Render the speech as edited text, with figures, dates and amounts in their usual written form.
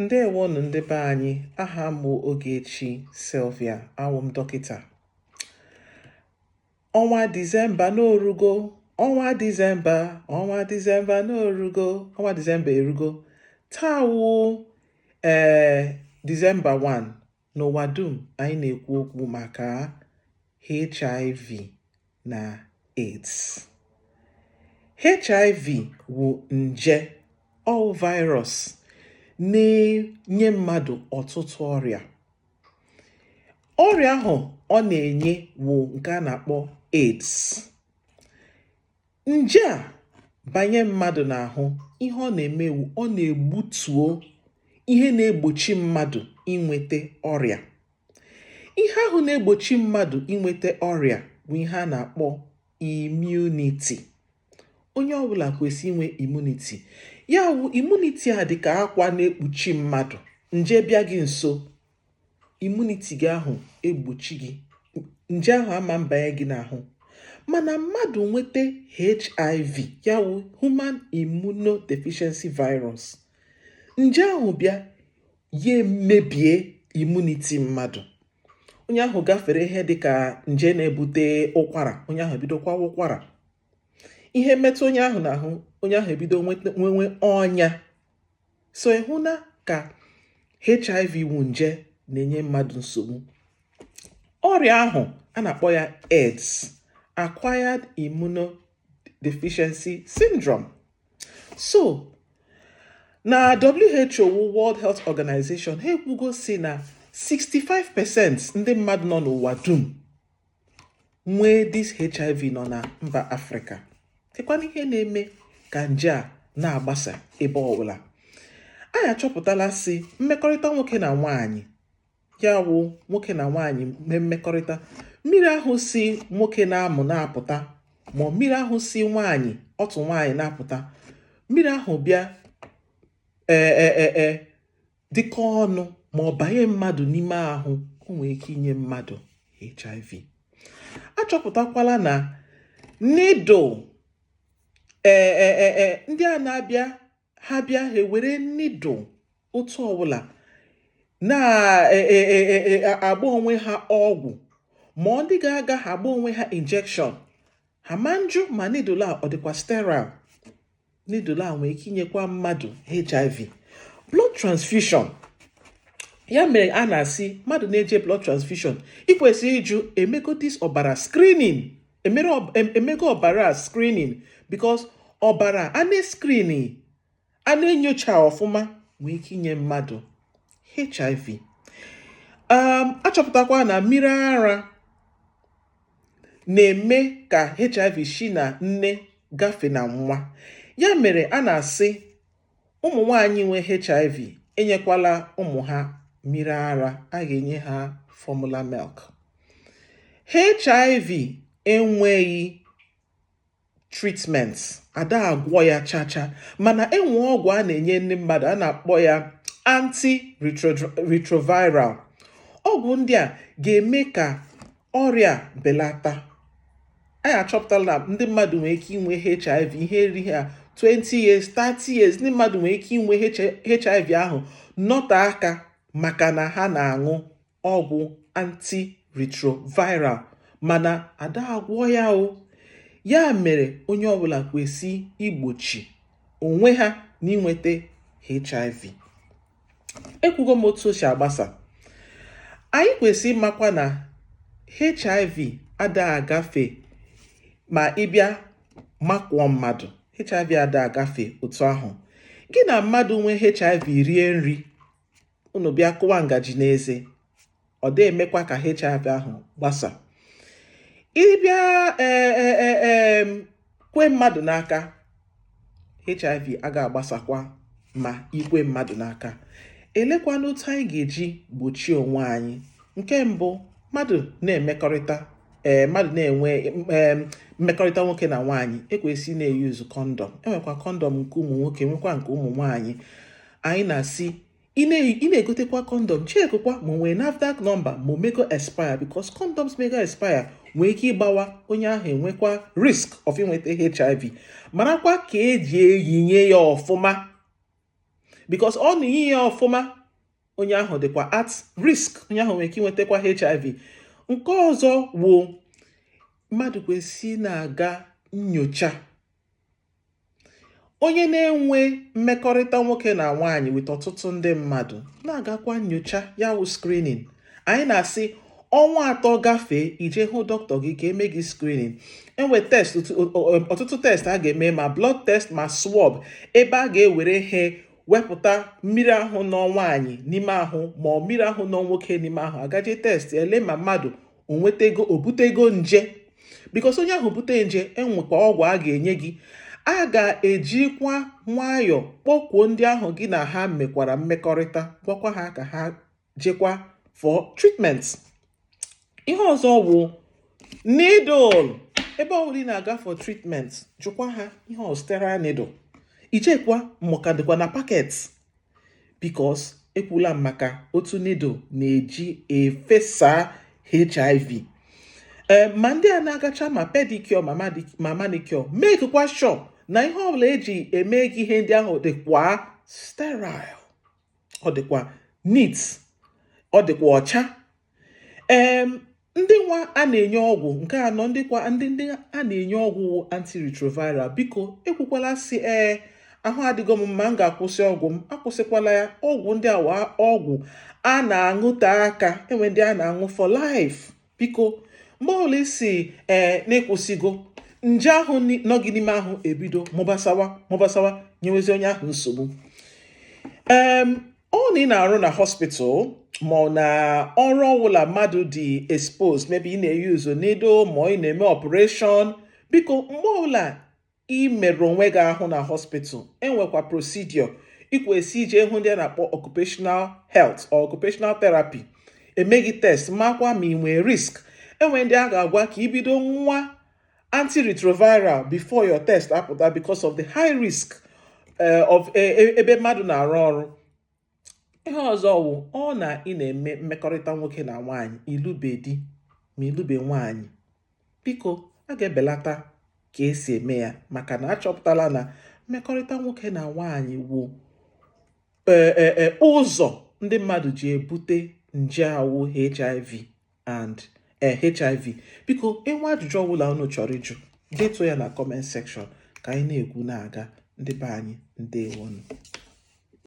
Ndewonụ ndị be anyị. Aha m bụ Ogechi Sylvia, awụ m dọkịta. Ọnwa Disemba n'orugo, ọnwa Disemba, ọnwa Disemba n'orugo, ọnwa Disemba erugo. Taa wụ Disemba 1. N'ụwa dum, anyị na-ekwu okwu maka HIV na AIDS. HIV wụ nje ọ virus na-enye mmadụ ọtụtụ ọrịa. Ọrịa ahụ ọ na-enye wụ nke a na-akpọ AIDS. Nje a banye mmadụ n'ahụ, ihe ọ na-eme wụ ọ na-egbutuo ihe na-egbochi mmadụ inweta ọrịa. Ihe ahụ na-egbochi mmadụ inweta ọrịa bụ ihe a na-akpọ immunity. Onye ọbụla kwesị inwe immunity. Ya wụ, immunity a dị ka akwa na-ekpuchi mmadụ. Nje bịa gị nso, immunity gị ahụ egbochi gị, nje ahụ ama mbanye gị n'ahụ. Mana mmadụ nweta HIV, ya wụ human immunodeficiency virus, nje ahụ bịa, ya emebie immunity mmadụ. Onye ahụ gafere ihe dịka nje na-ebute ụkwara, onye ahụ ebido kwawa ụkwara. Ihe metụ onye ahụ n'ahụ, onye ahụ ebido nwewe ọnya. So ịhụ na ka HIV wụ nje na-enye mmadụ nsogbu. Ọrịa ahụ a na-akpọ ya AIDS, acquired immunodeficiency syndrome. So na WHO wụ World Health Organization, ha ekwugo si na 65% ndị mmadụ nọ n'ụwa dum nwee this HIV nọ na mba Afrịka. Kekwana ihe na-eme ka nje a na-agbasa ebe ọbụla? Anyị achọpụtala si mmekọrịta nwoke na nwaanyị, ya wụ nwoke na nwaanyị mee mmekọrịta, mmiri ahụ si nwoke na-amụ na-apụta, ma mmiri ahụ si nwaanyị, otu nwaanyị na-apụta, mmiri ahụ bịa ee dịka ọnụ ma ọ banye mmadụ n'ime ahụ, o nwere ike inye mmadụ HIV. Achọpụtakwala na needle ee ndị a na-abịa, ha bịa, ha ewere needle otu ọbụla na-agba onwe ha ọgwụ, ma ndị ga-aga ha agba onwe ha injection, ha ma njụ ma needle a ọ dịkwa sterile. Needle a nwere ike inyekwa mmadụ HIV. Blood transfusion, ya mere a na-asị mmadụ na-eje blood transfusion, ị kwesịrị ịjụ emego this ọbara screening, emere emego ọbara screening, because ọbara a na-screen, a na-enyocha ọfụma, nwee ike inye mmadụ HIV. Achọpụtakwa na mmiri ara na-eme ka HIV si na nne gafee na nwa. Ya mere a na-asị ụmụ nwanyị nwe HIV enyekwala ụmụ ha mmiri ara, a ga-enye ha formula milk. HIV enweghị treatment, ada agwọ ya chacha, mana enwe ọgwụ a na-enye ndị mmadụ a na-akpọ ya anti-retroviral. Ọgwụ ndị a ga-eme ka ọrịa belata. Anyị achọpụtala na ndị mmadụ nwere ike inwe HIV ihe erighị ha 20 years, 30 years. Ndị mmadụ nwere ike inwe HIV ahụ nọte aka maka na ha na-aṅụ ọgwụ antiretroviral, mana ada agwọ ya o. Ya mere onye ọbụla kwesị igbochi onwe ha n'inweta HIV. Ekwugo m otu o si agbasa. Anyị kwesị ịmakwa na HIV ada agafe ma ịbịa makụọ mmadụ. HIV ada agafe otu ahụ. Gị na mmadụ nwee HIV rie nri, unu bịa kụwa ngaji n'eze, ọ dị emekwa ka HIV ahụ gbasa. Ịbịa ee kwe mmadụ n'aka, HIV aga agbasakwa ma ikwe mmadụ n'aka. Elekwana otu anyị ga-eji gbochie onwe anyị? Nke mbụ, mmadụ na-emekọrịta, mmadụ na-enwe mmekọrịta nwoke na nwaanyị, ekwesị na-eyuzu condom. Enwekwa condom nke ụmụ nwoke, nwekwa nke ụmụ nwaanyị. Anyị na-asị ị na-egotekwa condom, checkụkwa ma o nwere NAFDAC number, ma o mego expire, because condoms mego expire nwee ike ịgbawa, onye ahụ enwekwa risk of inweta HIV. Marakwa ka eji eyinye ya ọfụma. Because ọ na-eyi ya ọfụma, onye ahụ dịkwa at risk, onye ahụ nwere ike inwetakwa HIV. Nke ọzọ wụ, mmadụ kwesị na-aga nyocha. Onye na-enwe mmekọrịta nwoke na nwaanyị with ọtụtụ ndị mmadụ na-agakwa nyocha, ya wụ screening. Anyị na-asị ọnwa 3 gafee, ije hụ dọkịta gị ka eme gị screening. Enwe test, ọtụtụ test a ga-eme, ma blood test ma swab, ebe a ga-ewere ihe wepụta mmiri ahụ nọ nwaanyị n'ime ahụ ma ọ mmiri ahụ nọ nwoke n'ime ahụ, agaje test ele ma mmadụ o nwetego, o butego nje. Because onye ahụ bute nje, enwekwa ọgwụ a ga-enye gị. A ga-ejikwa nwayọọ kpọkwuo ndị ahụ gị na ha mekwara mmekọrịta, gwakwa ha ka ha jekwa for treatment. Ihe ọzọ wụ needle. Ebe ọbụla ị na-aga for treatment, jụkwa ha ihe ọ sterile needle, ichekwa maka dịkwa na packet, because ekwula m maka otu needle na-eji efesa HIV. Ee, ma ndị a na-agacha ma pedicure ma manicure, make sure na ihe ọbụla eji eme gị ihe ndị ahụ dịkwa sterile, ọ dịkwa neat, ọ dịkwa ọcha. Ee, ndị nwa a na-enye ọgwụ, nke anọ, ndị kwa ndị a na-enye ọgwụ antiretroviral, biko ekwukwala si, "Ee, ahụ adịgo m mma, m ga-akwụsị ọgwụ m." Akwụsịkwala ya. Ọgwụ ndị a wa ọgwụ a na-aṅụte aka, enwe ndị a na-aṅụ for life. Biko, mgbe ọbụla isi ee na-ekwụsịgo, nje ahụ nọ gị n'ime ahụ ebido mụbasawa mụbasawa, nyewezi onye ahụ nsogbu. Ọ na ị na-arụ na hospital ma ọ na ọrụ ọbụla mmadụ dị exposed, maybe ị na-eyuzu needle ma ị na-eme operation, biko, mgbe ọbụla ị merụ onwe gị ahụ na hospital, enwekwa procedure ikwesị ije hụ ndị a na-akpọ occupational health or occupational therapy, eme gị test, makwa ma ị nwee risk. Enwe ndị a ga-agwa ka ibido nwa antiretroviral before your test apụta because of the high risk of ebe mmadụ na-arụ ọrụ. Ihe ọzọ wụ, ọ na ị na-eme mmekọrịta nwoke na nwaanyị, ilube di ma ilube nwaanyị, biko, a ga-ebelata ka esi eme ya, maka na achọpụtala na mmekọrịta nwoke na nwaanyị wụ ụzọ ndị mmadụ ji ebute nje awụ HIV and HIV. Biko, enwe ajụjụ ọbụla unu chọrọ ịjụ, detuo ya na comment section ka anyị na-ekwu na-aga. Ndị be anyị, ndewonu.